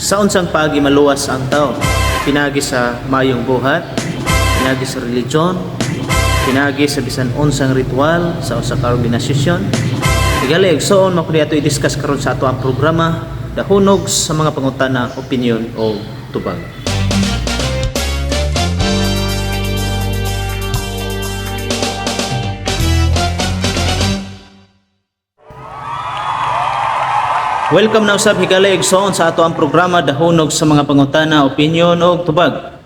Sa unsang paagi maluwas ang tao? Pinagi sa mayong buhat, pinagi sa religion, pinagi sa bisan unsang ritual sa usa ka organisasyon. Higala igsoon, mao kini ato i-discuss karon sa ato ang programa, Dahunog sa mga Pangutana, Opinion o Tubag. Welcome na usab, higala igsoon, sa ato ang programa, Dahunog sa mga Pangutana, Opinion o Tubag.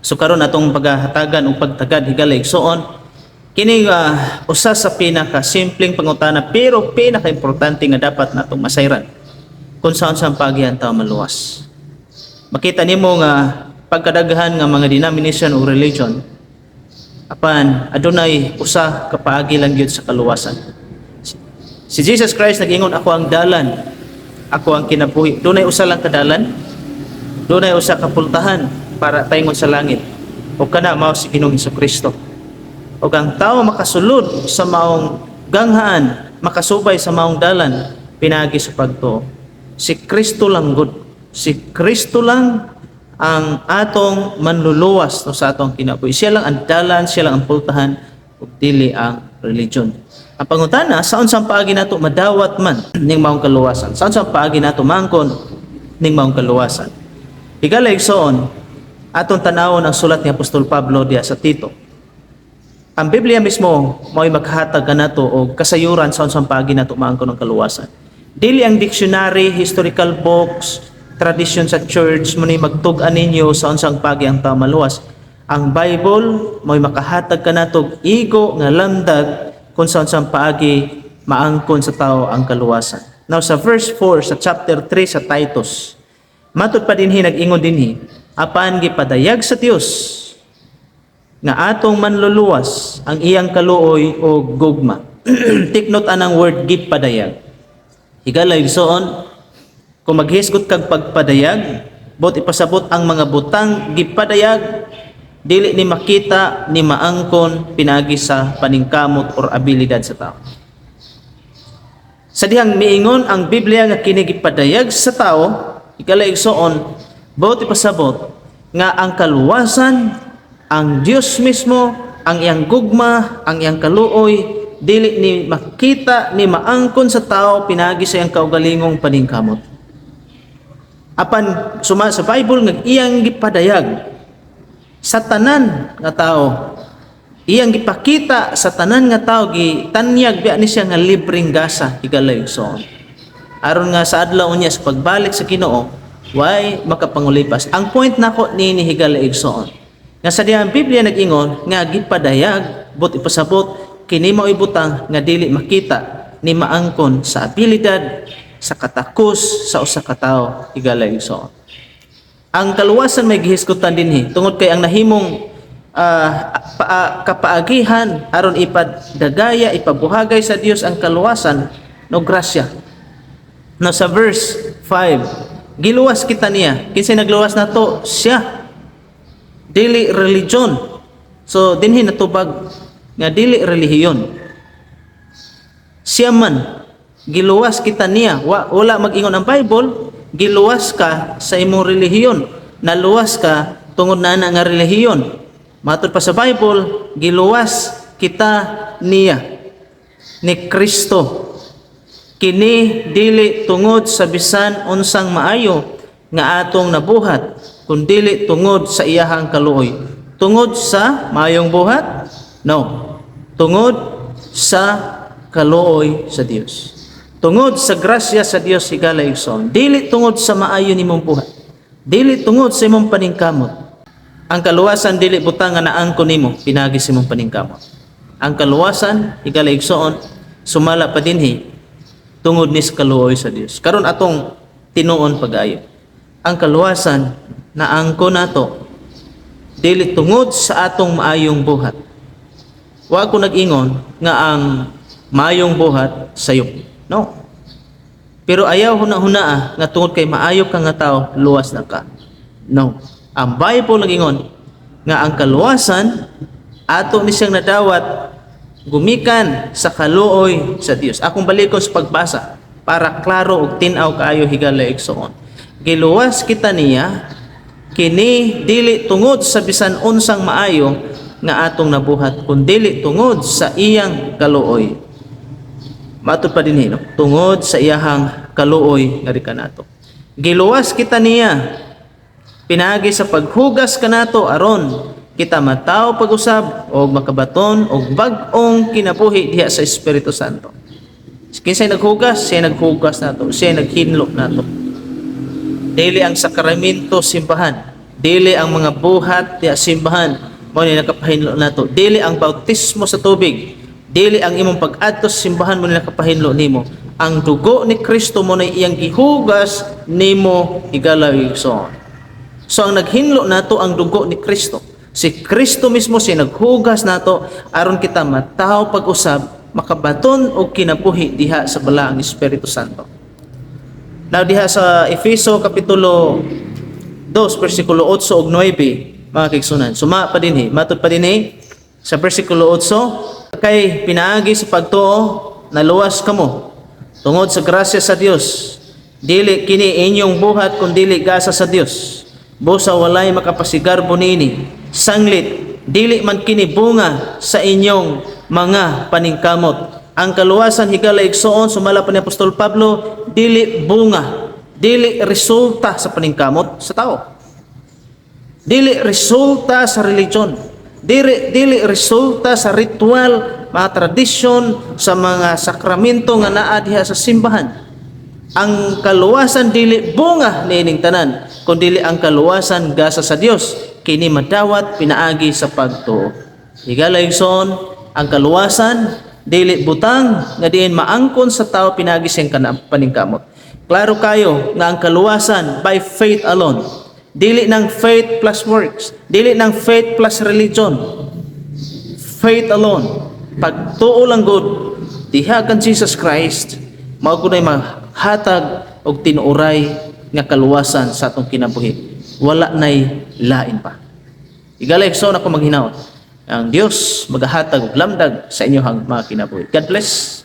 So karon atong paghahatagan og pagtagad, higala igsoon, kini usa sa pinaka simpleng pangutana pero pinaka-importante nga dapat natong masayran kung saan sa paagi ang tao maluwas. Makita nimo nga pagkadaghan nga mga denomination o religion, apan adunay usa ka paagi lang gyud sa kaluwasan. Si Jesus Christ nag-ingon, "Ako ang dalan, ako ang kinabuhi." Dunay usa lang ka dalan, dunay usa ka pultahan para paingon sa langit. O kana mao si Ginoong Kristo. O ang tao makasulod sa maong ganghaan, makasubay sa maong dalan, pinagi sa pagtuo. Si Kristo lang gud. Si Kristo lang ang atong manluluwas, no, sa atong kinabuhi. Siya lang ang dalan, siya lang ang pultahan, ug dili ang religion. Ang pangutana, sa unsang paagi nato madawat man ning maong kaluwasan? Sa unsang paagi nato maangkon ning maong kaluwasan? Higala igsoon, atong tanawon ang sulat ni Apostol Pablo diya sa Tito. Ang Biblia mismo mao'y maghatag kanato og kasayuran sa unsang paagi nato maangkon ang kaluwasan. Dili ang dictionary, historical books, tradisyon sa church mo ni magtug-an ninyo sa unsang paagi ang tao maluwas. Ang Bible mo'y makahatag kanato og igo nga lamdag kung sa unsang paagi maangkon sa tao ang kaluwasan. Now sa verse 4 sa chapter 3 sa Titus, matud pa dinhi nag-ingon dinhi, apan gipadayag sa Dios nga atong manluluwas ang iyang kaluoy o gugma. Take note anang word "gipadayag." Higala igsoon, kung maghisgot kag pagpadayag, bot ipasabot ang mga butang gipadayag dili ni makita ni maangkon pinagi sa paningkamot or abilidad sa tao. Sa dihang miingon ang Biblia nga kini gipadayag sa tao, higala igsoon, bot ipasabot nga ang kaluwasan, ang Dios mismo, ang iyang gugma, ang iyang kaluoy, dili ni makita ni maangkon sa tao pinagi sa iyang kaugalingong paningkamot. Apan suma sa Bible nga iyang gipadayag sa tanan nga tao, iyang gipakita sa tanan nga tao, gitanyag biya ni siya nga libreng gasa, higala igsoon. Aron nga sa adlaw niya sa pagbalik sa Ginoo, way makapangulipas. Ang point nako ni, higala igsoon, nga sa dihang Biblia nag-ingon nga gipadayag, but ipasabot kini mao butang nga dili makita ni maangkon sa abilidad, sa katakos sa usa ka tawo, higala igsoon. Ang kaluwasan may gihisgutan dinhi tungod kay ang nahimong kapaagihan aron ipadagaya, ipabuhagay sa Dios ang kaluwasan, no, grasya. No, sa verse 5, giluwas kita niya. Kinsay nagluwas nato? Siya. Dili religion. So dinhi natubag nga dili relihiyon. Siya man giluwas kita niya. Wala mag-ingon ang Bible giluwas ka sa imong relihiyon. Naluwas ka tungod na ana nga relihiyon. Matud pa sa Bible, giluwas kita niya ni Kristo. Kini dili tungod sa bisan unsang maayo nga atong nabuhat, kundili tungod sa iyahang kaluoy. Tungod sa maayong buhat? No. Tungod sa kaluoy sa Dios. Tungod sa grasya sa Dios, higala igsoon. Dili tungod sa maayo nimong buhat. Dili tungod sa imong paningkamot. Ang kaluwasan dili butang nga naangkon nimo pinagi sa imong paningkamot. Ang kaluwasan, higala igsoon, sumala pa dinhi tungod ni sa kaluoy sa Dios. Karon atong tinuon pag-ayo. Ang kaluwasan naangkon nato dili tungod sa atong maayong buhat. Wa ko nag-ingon nga ang maayong buhat sayop. No. Pero ayaw huna-hunaa nga tungod kay maayo ka nga tao, luwas na ka. No. Ang Bible nag-ingon nga ang kaluwasan ato ni siyang nadawat gumikan sa kaluoy sa Dios. Akong balikon sa pagbasa para klaro og tin-aw kaayo, higala igsoon. Giluwas kita niya, kini dili tungod sa bisan unsang maayo nga atong nabuhat, kundili tungod sa iyang kaluoy. Matud pa dinhi, no? Tungod sa iyahang kaluoy nga kanato. Giluwas kita niya pinaagi sa paghugas kanato aron kita matawo pag-usab og makabaton og bag-ong kinabuhi diha sa Espiritu Santo. Kinsay naghugas? Siya naghugas nato, siya naghinlo nato. Dili ang sakramento simbahan, dili ang mga buhat diha simbahan mao ni nakapahinlo nato, dili ang bautismo sa tubig, dili ang imong pag-adto sa simbahan mo ni nakapahinlo nimo. Ang dugo ni Kristo mo na iyang gihugas nimo, higala igsoon. So ang naghinlo nato, ang dugo ni Kristo. Si Kristo mismo siya naghugas nato aron kita matawo pag-usab, makabaton og kinabuhi diha sa Balaang Espiritu Santo. Now diha sa Efeso kapitulo 2 bersikulo 8 ug 9, mga kaigsunan. Suma pa dinhi, matud pa dinhi sa bersikulo 8, kay pinaagi sa pagtuo naluwas kamo tungod sa grasya sa Dios. Dili kini inyong buhat kun dili gasa sa Dios. Busa walay makapasigarbo niini. Sanglit dili man kini bunga sa inyong mga paningkamot. Ang kaluwasan, higala igsoon, sumala pa ni Apostol Pablo, dili bunga, dili resulta sa paningkamot sa tao. Dili resulta sa religion. Dili resulta sa ritual, mga tradisyon, sa mga sakramento nga naa diha sa simbahan. Ang kaluwasan dili bunga niining tanan, kundi ang kaluwasan gasa sa Dios, kini madawat pinaagi sa pagtuo. Higala igsoon, ang kaluwasan dili butang nga diin maangkon sa tao pinaagi sa paningkamot. Klaro kayo nga ang kaluwasan by faith alone. Dili ng faith plus works, dili ng faith plus religion. Faith alone. Pagtuo lang gud diha kan Jesus Christ, mao gud ay mahatag og tinuoray nga kaluwasan sa atong kinabuhi. Wala nay lain pa. Higala igsoon, ako maghinaot ang Dios magahatag og lamdag sa inyong mga kinabuhi. God bless.